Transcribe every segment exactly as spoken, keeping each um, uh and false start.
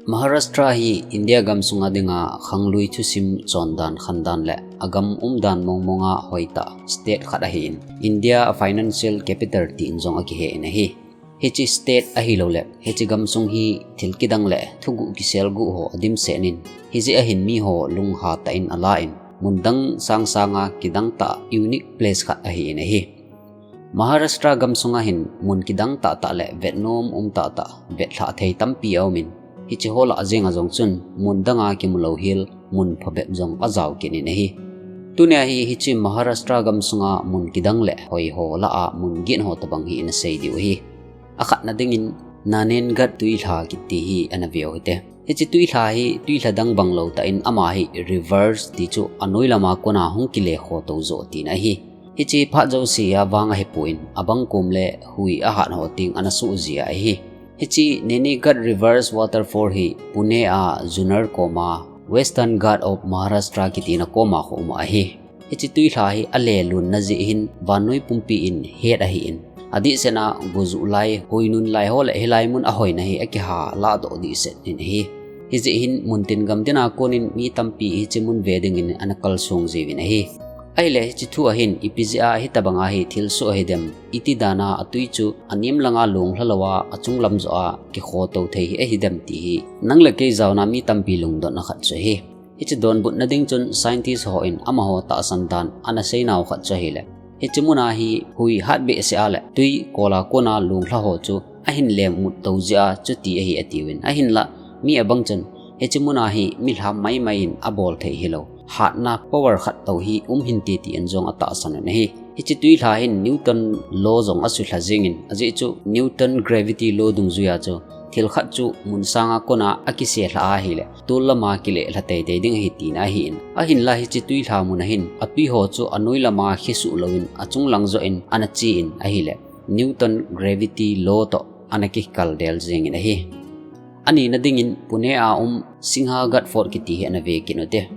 Maharashtra hi India gamsunga dinga khanglui thusim chondan khandan le agam umdan mongmonga hoitah state khat ahin, India a financial capital tin jong akihen ahi. Hiche state ahilouleh hiche gamsung hi thil kidang le thuguh kiselguh ho adimset in, hijeh ahin miho lungha tah in alain, mundang sangsanga kidang tah unique place khat ahin ahi. Maharashtra gamsunga hin mun kidang tahtah le vetnom um tahtah, vetlhah thei tampi aumin, hiche ho lah jenga jong chun mundanga kimu louhel mun phabep jong ajao kit in ahi. Tunia hi hiche Maharashtra gamsunga mun kidang le hoi ho lah a mun gin ho tobang hi ina sei diu ahi. Akhatna dingin Nanengad tuilha kiti hi ana veu hite. Hiche tuilha hi tuilha dang bang lou tah in ama hi rivers ti chu anoi lama kona hung kile khoto jo tina ahi. Hiche phat jousea vang ahipon, abang kom le hui ahat ho teng ana soh jia ahi. Hiche Nanengad Rivers Waterfall hi Pune a Junar koma Western Ghat of Maharashtra kitina koma khu um ahi. Hiche tuilha hi alelunna jeh hin vannoi pumpi in het ahin, adehset a gojuh lai, hoinun lai ho le hilai mun ahoina hi akiha lahdoh dehset in ahi. Hijeh hin muntin gamtin a konin mi tampi hiche mun ve dingin ana kalsong jiuvin ahi. Ahile hiche thu ahin ipi jeh a hitobanga hi thilsoh ahidem, iti dana atui chu anem langa longlha louva achung lam joh a kikhoto thei hi ahidem ti hi nang le kei jaona mi tampi lungdonna khat chu ahi. Hiche donbutna ding chun scientist hon amaho tahsan dan ana seinau khat chu ahile, hiche muna hi hui hat behseh a le tui kola kona longlha ho chu ahin lemut tou jeh a chuti ahi atiuvin, ahinlah mi abang chun hiche muna hi milham maimai in abol thei hilou, hatna power khat tou hi um hinte tin jong atahsan un ahi. Hiche tuilha hin Newton law jong asuhlha jengin, ajeh chu Newton gravity law dungjuia chu thil khat chu mun sanga kona akiselha ahile tol lama kilelha teitei ding ahi tina ahin, ahinlah hiche tuilha muna hin atui ho chu anoi lama khesuh louvin achung lang joh in ana chen ahile Newton gravity law toh ana kikaldel jengin ahi. Anina dingin Pune a um Sinhagad Fort kiti hi ana ve kit ute.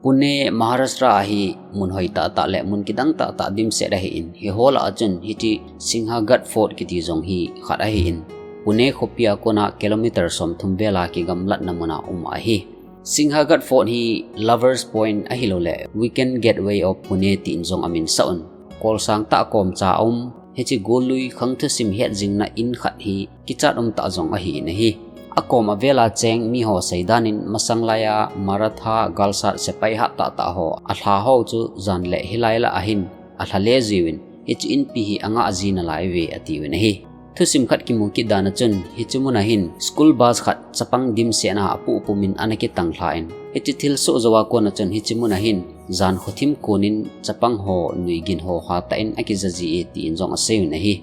Pune, Maharashtra a hi mun hoi tahtah le mun kidang tahtah dimset ahin, hiho lah a chun hiche Sinhagad Fort kiti jong hi khat ahin, Pune khopia kona kilometer somthum vela kigamlatna muna um ahi. Sinhagad Fort hi Lovers Point ahilouleh Weekend Gateway of Pune tin jong aminsah un, kolsang tah komcha aum, hiche gollui khang thusim hetjingna in khat hi kichat umtah jong ahin ahi. Akom avela cheng miho seidan in masanglai a Maratha galsat sepai hat tahtah ho alha ho chu jan le hilai lah a hin alha le jiuvin, hiche inpi hi angah ji nalaiuve atiuvin ahi. Thusim khat kimu kit dana chun hiche muna hin school bus khat chapang dimset a apuh pumin ana kitanglhan, hiche thilsoh jouva kona chun hiche muna hin jan khothim konin chapang ho nuigin ho hatah in akija jie tin jong aseiyun ahi.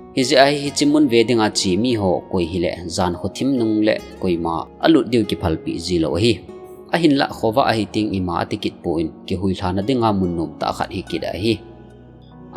Hijeh a hi hiche mun ve dinga che miho koi hile jan khothim nung le koima alut diu kiphalpeh jilou ahi. Ahinlah khovah ahi teng ima ati kit pon, kihuilhana dinga mun nomtah khat hi kit ahi.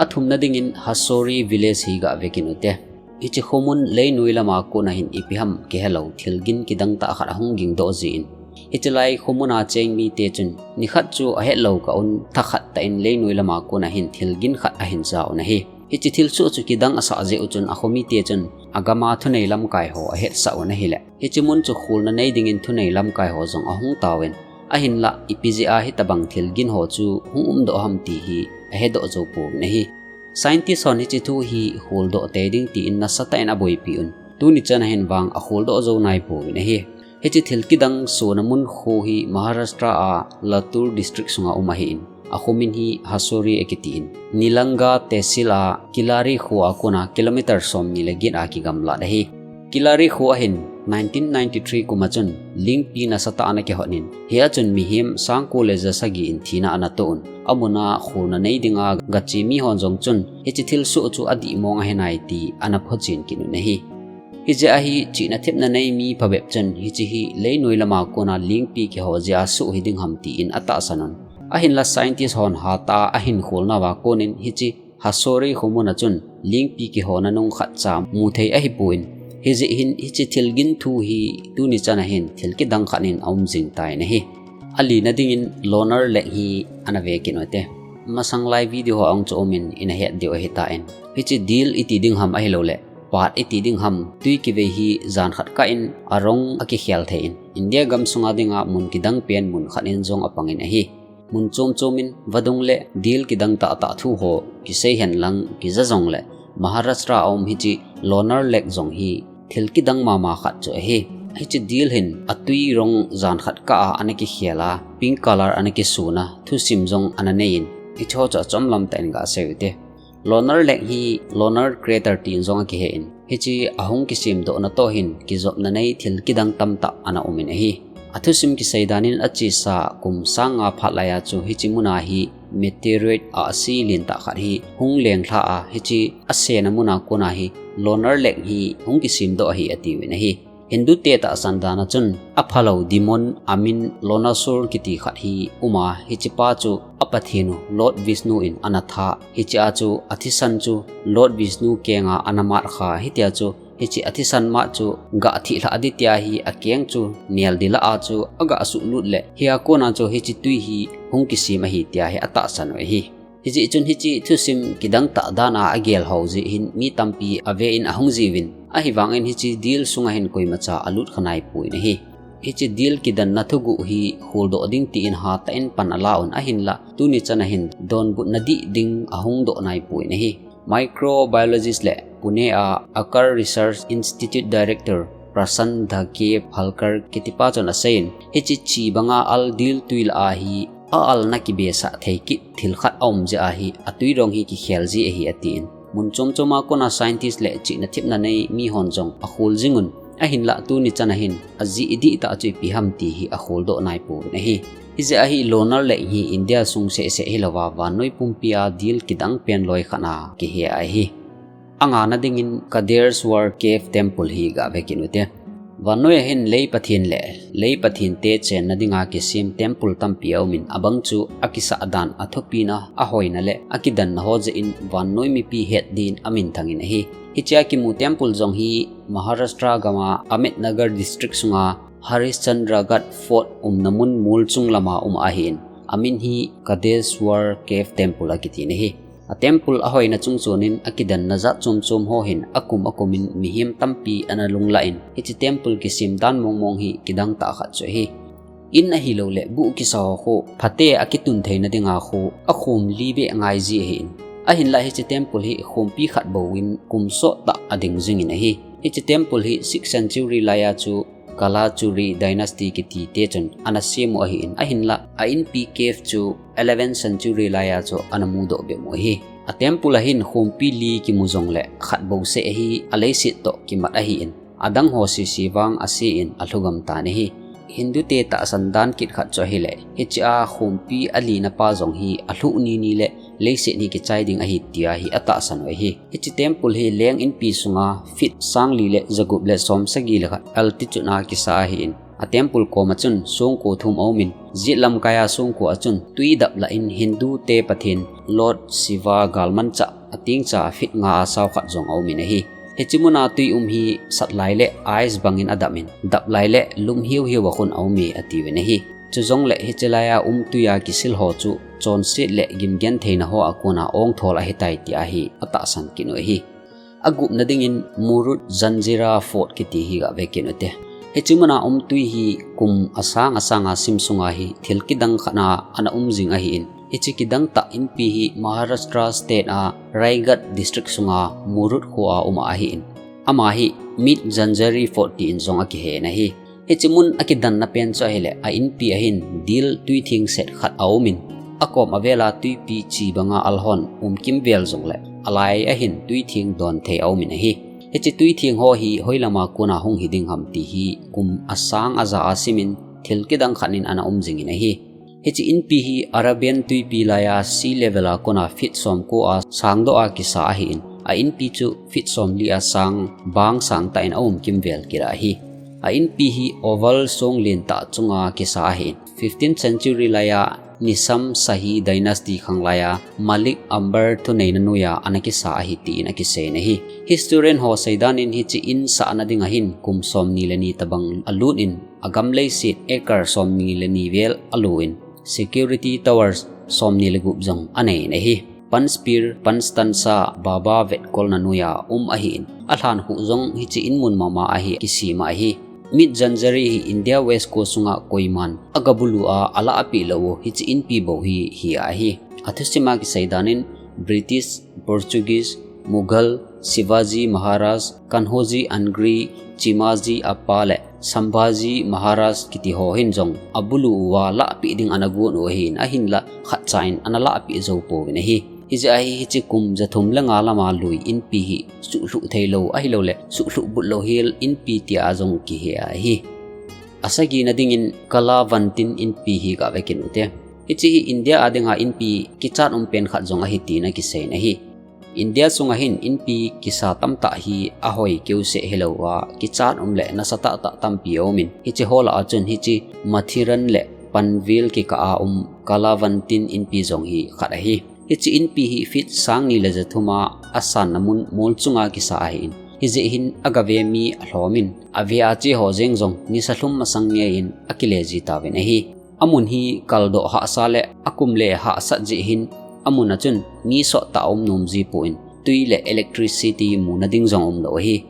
Athumna dingin Hasori Village hi gave kit ute. Hiche khomun leinoi lama kona hin ipi ham kihelou thilgin kidang tah khat ahung gingdoh jin, hiche lai khomuna cheng mite chun nikhat chu ahetlou kah un thakhat tah in leinoi lama kona hin thilgin khat ahin jaun ahi. Hiche thilsoh chu kidang asah jeh u chun akhomite chun agama thunei lamkai ho ahetsah un ahile, hiche mun chu kholna nei dingin thunei lamkai ho jong ahung tauvin, ahinlah ipi jeh a hitobang thilgin ho chu hung umdoh ham ti hi ahedoh jou pouvin ahi. Scientist hon hiche thu hi kholdoh tei ding tin nasatah in aboipi un, tuni chana hin vang akholdoh jou naipouvin ahi. Hiche thil kidang sona mun kho hi Maharashtra a Latur district sunga um ahin, akhomin hi Hasori akitin, Nilanga tehsil a Kilari kho a kona kilometer somni le get a kigamlat ahi. Kilari kho ahin nineteen ninety-three kuma chun lingpi nasatah ana kihotnin, hia chun mihem sangko le jasagi in thina ana toh un, amuna kholna nei dinga gache mihon jong chun hiche thilsoh chu adihmong ahinai ti ana phochen kit un ahi. Hijeh a hi chihna thepna nei mi phabep chun hiche hi leinoi lama kona lingpi kiho jeh a soh hiding ham tin atahsan un, ahinlah scientist hon hatah a ahin kholnauva konin hiche Hasori khomuna chun lingpi kihona nung khatcha muthei ahipon, hijeh hin hiche thilgin thu hi tuni chana hin thil kidang khat in aum jing tan ahi. Alina dingin Lonar Lake hi ana ve kit ute. Masanglai video ho ahung chu umin ina het diu ahitan, hiche Dil iti ding ham ahilouleh pat iti ding ham, tui kivei hi jan khat kah in arong akikhel thei in, India gam sunga dinga mun kidang pen mun khat in jong apang in ahi. Mun chom chom in vadung le dil kidang tah tah thu ho kisei hen lang kija jong le, Maharashtra a um hiche Lonar Lake jong hi thil kidang mama khat chu ahi. Hiche dil hin atui rong jan khat kah a ana kikhel a, pink color ana kisun a, thusim jong ana nei in, hiche ho chu achom lam tah in gasei u hite. Lonar Lake hi Lonar Crater tin jong akihe in, hiche ahung kisemdoh na toh hin kijopna nei thil kidang tamtah ana um in ahi. Athusim kisei dan in achesa kum sang nga phat lai a chu hiche muna hi meteorite a asi lentah khat hi hung lenglha a, hiche asena muna kona hi Lonar Lake hi hung kisemdoh ahi atiuvin ahi. Hindu te tahsan dan a chun aphalou demon amin Lonarsur kiti khat hi um a, hiche pa chu apathen u Lord Vishnu in ana that, hiche a chu athisan chu Lord Vishnu kenga ana mat kha, hitia chu hiche athisan mat chu gah thih lhah ding tia hi akeng chu nel ding lah a chu agah suh lut le, hia kona chu hiche tui hi hung kisem ahi tia hi atahsan u ahi. Hijeh chun hiche thusim kidang tah dan a agel ho jeh hin mi tampi ave in ahung jiuvin, ahivangin hiche dil sunga hin koimacha alut kha nai poi in ahi. Hiche dil kidanna thuguh hi kholdoh ding tin hatah in pan ala un, ahinlah tuni chan a hin donbutna dih ding ahung doh nai poi in ahi. Microbiologist le Pune a Akar Research Institute Director Prashant Dhake Phalkar kiti pa chun asei in, hiche chi banga al dil tui lah a hi a alna kibesah thei kit thil khat aum jeh a hi atui rong hi kikhel ji ahi atin. Mun chom chom a kona scientist le chihna thepna nei mi hon jong akhol jing un, ahinlah tuni chan a hin ajeh dih tah chu ipi ham ti hi akholdoh nai pon ahi. Hijeh a hi Lonar Lake hi India sung seh seh hilouva vannoi pumpi a dil kidang pen loi khat a kihe ahi. Angana dingin Kadeshwar Cave Temple hi gave kit u hite. Vannoi a hin lei pathen le lei pathen te chenna dinga kisem temple tampi aum in, abang chu akisah dan, athupina, ahoina le akidanna ho jeh in vannoi mipi het din amin thang in ahi. Hiche a kimu temple jong hi Maharashtra gam a Ahmednagar district sunga Harishchandra Ghat Fort umna mun mol chung lama um ahin, amin hi Kadeshwar Cave Temple akiti in ahi. A temple ahoina chung chon in akidanna jat chom chom ho hin akum akum in mihem tampi ana lunglah in, hiche temple kisem dan mong mong hi kidang tah khat chu ahi. In ahilou le buh kisa ho khu, phate akitun theina dinga khu, akhom li beh ngai ji ahin. Ahinlah hiche temple hi khompi khat bou in kum sot tah a ding jing in ahi. Hiche temple hi sixth century lai a chu Kalachuri dynasty kiti te chun ana sem u ahin, ahinlah a inpi cave chu eleventh century lai a chu ana mudoh bep u ahi. A temple a hin khompi li kimu jong le khat bou seh ahi, aleiset toh kimat ahin, adang ho sese vang ase in alhugam tan ahi. Hindu te tahsan dan kit khat chu ahile, hiche a khompi alina pa jong hi alhuh ni ni le leiset hi kichai ding ahi tia hi atahsan u ahi. Hiche temple hi leng inpi sunga feet sang li le jagup le som sagi le khat altitude a kisa ahin, a temple kom a chun songko thum aum in, jet lamkai a songko a chun tui dap lah in Hindu te pathen Lord Shiva galmanchah a tengcha feet nga a sao khat jong aum in ahi. Hiche muna tui um hi sat lai le ice bangin adam in, dap lai le lum hiu hiu a khun aum e atiuvin ahi. Chujongle hiche lai a um tui a kisil ho chu chonset le gimgen theina ho a kona ongthol ahitai tia hi atahsan kit u ahi. Agupna dingin Murud Janjira Fort kiti hi gave kit u hite. Hiche muna um tui hi kum asang asang a sim sunga hi thil kidang khat a ana um jing ahin, hiche kidang tah inpi hi Maharashtra state a Raigad district sunga Murud kho a um ahin, ama hi Mid Janjari Fort tin jong akihe in ahi. Hiche mun akidanna pen chu ahile, a inpi a hin dil tuitheng set khat aum in, akom avel a tuipi chi banga al hon um kimvel jongle, alai a hin tuitheng don thei aum in ahi. Hiche tuitheng ho hi hoilam a kona hung hi ding ham ti hi kum asang aja a sim in thil kidang khat in ana um jing in ahi. Hiche inpi hi Arabian tuipi lai a sea level a kona feet somko a sangdoh a kisa ahin, a inpi chu feet somli a sang, bang sangtah in aum kimvel kit ahi. A inpi hi oval song lentah chunga kisa ahin, fifteenth century lai a Nizam Shahi dynasty khanglai a Malik Akbar thuneina noiya ana kisa ahi tin akisei in ahi. Historian ho seidan in hiche in sahna ding a hin kum somni le ni tobang alut in, agam leiset acre somni le ni vel alo in, security towers somni le gup jong anei in ahi. Panchpir Panchtansa Baba vetkolna noiya um ahin, alhan khu jong hiche in mun mama a hi kisem ahi. Mid Janjari hi India West Coast sunga koiman agabulu a alahpeh lou u hiche inpi bou hi hi ahi. Athusim a kisei dan in British, Portuguese, Mughal, Shivaji Maharaj, Kanhoji Angri, Chimaji Appa le Sambhaji Maharaj kiti ho hin jong abulu uva lahpeh ding ana gon u ahin, ahinla khatcha in ana lahpeh jou pouvin ahi. Hijeh a hi hiche kum jathum le nga lama lui inpi hi suhlhuh theilou ahilouleh suhlhuh butlou hel inpi tia jong kihe ahi. Asagina dingin Kalavantin inpi hi gave kit ute. Hiche hi India a dinga inpi kichat um pen khat jong ahi tina kiseiyin ahi. India sunga hin inpi kisa tamtah hi ahoi keuseh hilouva, kichat um le nasatah tah tampi aumin, hiche ho lah a chun hiche Mathiran le Panvel kikah a um Kalavantin inpi jong hi khat ahi. Hiche inpi hi feet sang ni le jathum a asanna mun mol chunga kisa ahin, hijeh hin agave mi alhomin, ave a che ho jeng jong nisa lhum masang ngeiyin akile ji tauvin ahi. Amun hi kaldoh hahsa le akum le hahsat jeh hin, amun a chun mi sottah aum nom jipon, twi le electricity muna ding jong umlou ahi.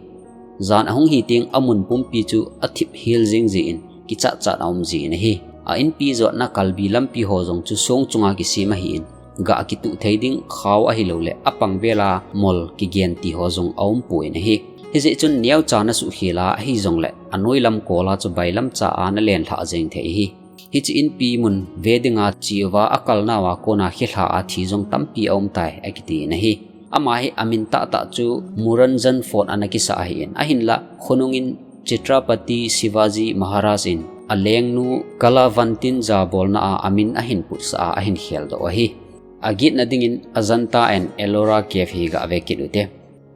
Jan ahung hi teng amun pumpi chu athip hel jeng jin, kichat chat aum jin ahi. A inpi jotna kalbi lampi ho jong chu song chunga kisem ahin, gah kituh thei ding khao ahilouleh apang vela mol kigen ti ho jong aumpon ahi. Hijeh chun neocha nasuhkhel a ahijongleh anoi lam kol a chu bailamcha a nalenlhah jeng thei ahi. Hiche inpi mun ve dinga cheuva akalnauva kona khilha a thi jong tampi aumtai akitin ahi. Ama hi amin tahtah chu Muranjan Fort ana kisah ahin, ahinla khonungin Chhatrapati Shivaji Maharaj in alengnu Kalavantin jabolna a amin ahin putsah a ahin kheldoh ahi. Agetna dingin Ajanta and Ellora Cave hi gave kit ute.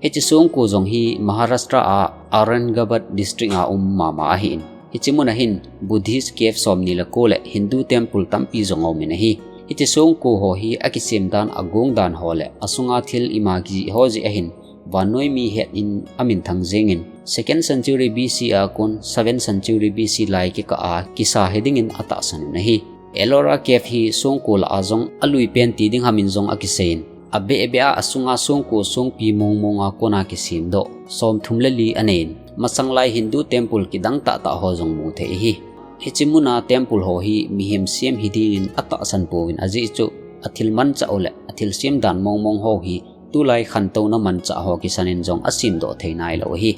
Hiche songko jong hi Maharashtra a Aurangabad district a um mama ahin, hiche mun a hin Buddhist cave somni le ko le Hindu temple tampi jong aumin ahi. Hiche songko ho hi akisem dan, agong dan ho le asunga thil ima kijih ho jeh ahin vannoi mi het in aminthang jengin, second century B C a kon seventh century B C lai kikah a kisa hidingin atahsan un ahi. Ellora Cave hi songko lah a jong alui pen ti ding hamin jong akiseiyin, abeh beh a asunga songko songpi mong mong a kona kisemdoh somthum le li aneiyin, masanglai Hindu temple kidang tahtah ho jong mu thei ahi. Hiche muna temple ho hi mihem sem hidingin atahsan pouvin, ajeh chu athil manchah u le athil sem dan mong mong ho hi tulai khantouna manchah ho kisanin jong asemdoh thei nailou ahi.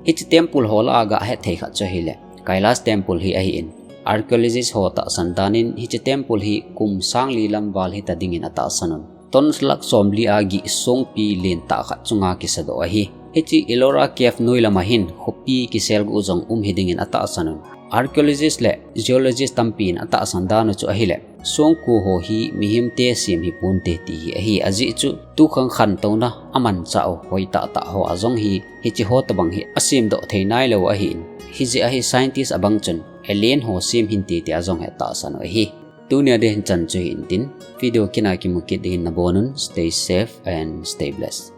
Hiche temple ho lah a gah het thei khat chu ahile Kailash Temple hi ahin, archaeologist ho tahsan danin hiche temple hi kum sang li lam val hita dingin atahsan un, ton lakh somli a gih songpi lentah khat chunga kisadoh ahi. Hiche Ellora Cave noi lam a hin khopi kiselguh jong um hidingin atahsan un, archaeologist le geologist tampi in atahsan dan u chu ahile, songko ho hi mihemte sem hiponte ti hi ahi, ajeh chu tukhang khantouna amanchah u hoi tahtah ho a jong hi hiche ho tobang hi asemdoh thei nailou ahin, hijeh a hi scientist abang chun alien ho sem hinte tia jong hi atahsan u ahi. Tunia ding hin chan chu hi intin, video kit a kimu kit dingin nabonun, stay safe and stay blessed.